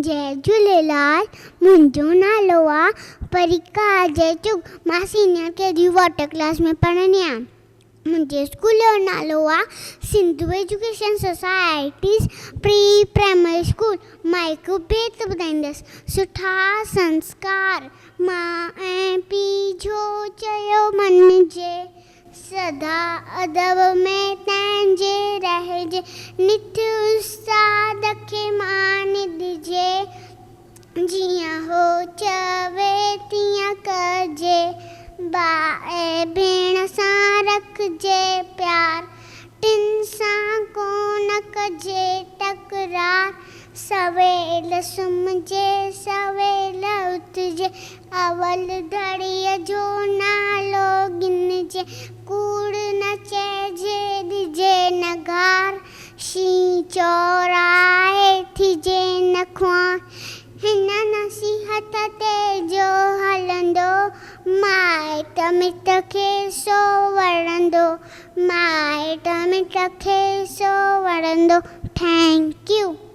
جئي جهوليلال، منهنجو نالو آ پريڪا اجي چگ، مان senior K G water class ۾ پڙهندي آهيان. منهنجي اسڪول جو نالو آ Sindhu education societies pre primary school. مان هڪ بيت ٻڌائيندس، سٺا سنسڪار ماء ۽ پيء جو چيو مڃجي، سدا ادب ۾ تنهنجي رهجي، نت استاد کي مان ڏجي، جيئن هو چوي تيئن ڪجي، ڀاء ۽ ڀيڻ سان رکجي پيار، ٽن سان ڪونه ڪجي تڪرار، سويل سمهجي سويل اٿجي، اول ڌڻيء جو نالو ڳنهجي، ڪوڙ نه چئجي ڏجي نه گار، شينهن چورائي ٿجي نه خوار، هن نصيحت تي جو هلندو، مائٽ مٽ کي سو وڻندو، مائٽ مٽ کي سو وڻندو. Thank you.